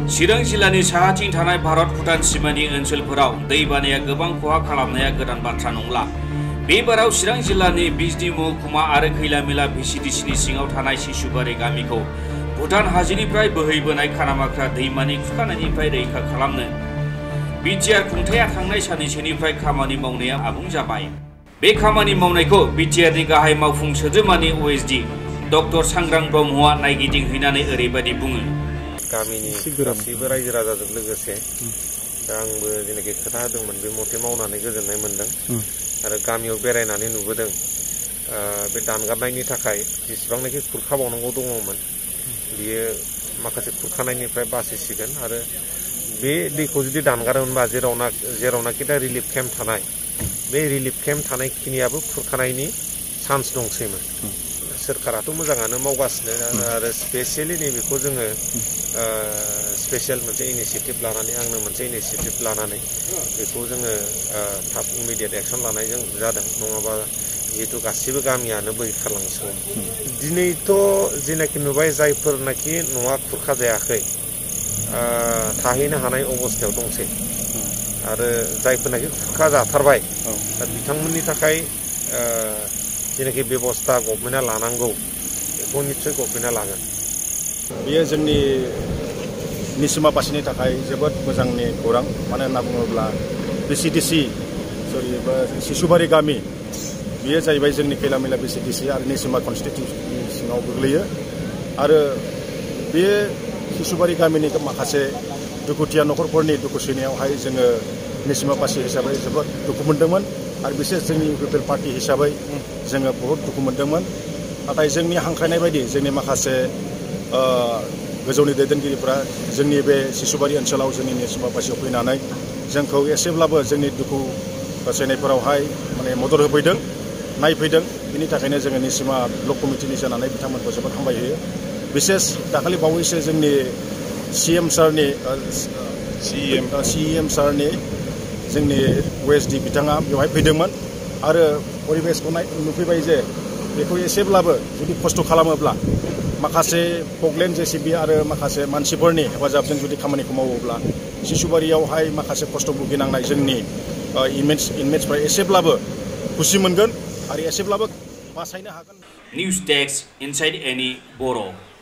चिरां जिल्लानि साहाथिं थानाय भारत भुटान सीमानि ओनसोलफोराव दैबानाया गोबां खहा खालामनाया गोदान बाथ्रा नंला। बे बाराव चिरां जिल्लानि बिजनी महकुमा आरो खैलामैला VCDCनि सिङाव थानाय सिसुबारि गामिखौ भुटान हाजोनिफ्राय बोहैबोनाय खानामाख्रा दैमानि खुरखानायनिफ्राय रैखा खालामनो बिटिआर खुंथाया थांनाय साननैसोनिफ्राय खामानि मावनाया आबुं जाबाय। बे खामानि मावनायखौ बिटिआरनि गाहाय मावफुं सोद्रोमानि OSD डक्टर सांग्रां ब्रह्मआ नायगिदिंहैनानै ओरैबायदि बुङो। गामिनि गासैबो रायजो राजाजों लोगोसे दा आंबो जेनाखि खोथा होदोंमोन बे मथे मावनानै गोजोननाय मोनदों आरो गामियाव बेरायनानै नुबोदों बे दानगारनायनि थाखाय जेसेबांनाखि खुरखाबावनांगौ दङमोन बियो माखासे खुरखानायनिफ्राय बासिसिगोन आरो बे दैखौ जुदि दानगारोमोनबा जेरावनाखि दा रिलिफ केम्प थानाय बे रिलिफ केम्प थानाय खिनियाबो खुरखानायनि चान्स दंसैमोन। सोरखाराथ' मोजाङानो मावगासिनो आरो स्पेसियेलि नैबेखौ जोङो स्पेसियेल मोनसे इनिशिएटिभ लानानै आंनो मोनसे इनिशिएटिभ लानानै बेखौ जोङो थाब इमिडियेट एक्सन लानायजों जादों, नङाबा जिहेतु गासिबो गामियानो बोहैखारलांसिगौमोन। दिनैथ' जेनाखि नुबाय जायफोरनाखि न'आ खुरखाजायाखै थाहैनो हानाय अबस्थायाव दंसै आरो जायफोरनाखि खुरखाजाथारबाय दा बिथांमोननि थाखाय जेनाखि बेबस्था गभर्नमेन्टआ लानांगौ बेखौ निस्सय गभर्नमेन्टआ लागोन। बेयो जोंनि निसिमा बासिनि थाखाय जोबोद मोजांनि खौरां। मानो होनना बुङोब्ला VCDC सिसुबारि गामि बेयो जाहैबाय जोंनि खैलामैला VCDC आरो निसिमा कनस्टिटिउन्सिनि सिङाव गोग्लैयो आरो बे सिसुबारि गामिनि माखासे दुखुथिया न'खरफोरनि दुखु सैनायावहाय जोङो निसिमा बासि हिसाबै जोबोद दुखु मोनदोंमोन आरो बिसेस जोंनि पिपल पार्टी हिसाबै जोङो बहुत दुखु मोनदोंमोन। नाथाय जोंनि हांख्रायनाय बायदि जोंनि माखासे गोजौनि दैदेनगिरिफोरा जोंनि बे सिसुबारि ओनसोलाव जोंनि निसिमा बासियाव फैनानै जोंखौ एसेब्लाबो जोंनि दुखु सैनायफोरावहाय माने मदद होफैदों, नायफैदों। बिनि थाखायनो जोङो निसिमा ब्लक कमिटिनि जानानै बिथांमोनखौ जोबोद हामबायहोयो। बिसेस दाखालि बावैसो जोंनि CM सारनि जोंनि OSD बिथाङा बेवहाय फैदोंमोन आरो परिबेसखौ नुफैबाय जे बेखौ एसेब्लाबो जुदि खस्थ' खालामोब्ला माखासे पकलेन JCB आरो माखासे मानसिफोरनि हेफाजाबजों जुदि खामानिखौ मावोब्ला सिसुबारियावहाय माखासे खस्थ' भुगिनांनाय जोंनि इनमेट्सफ्रा एसेब्लाबो खुसि मोनगोन आरो एसेब्लाबो बासायनो हागोन। निउज डेस्क इनसाइड एनि बर'।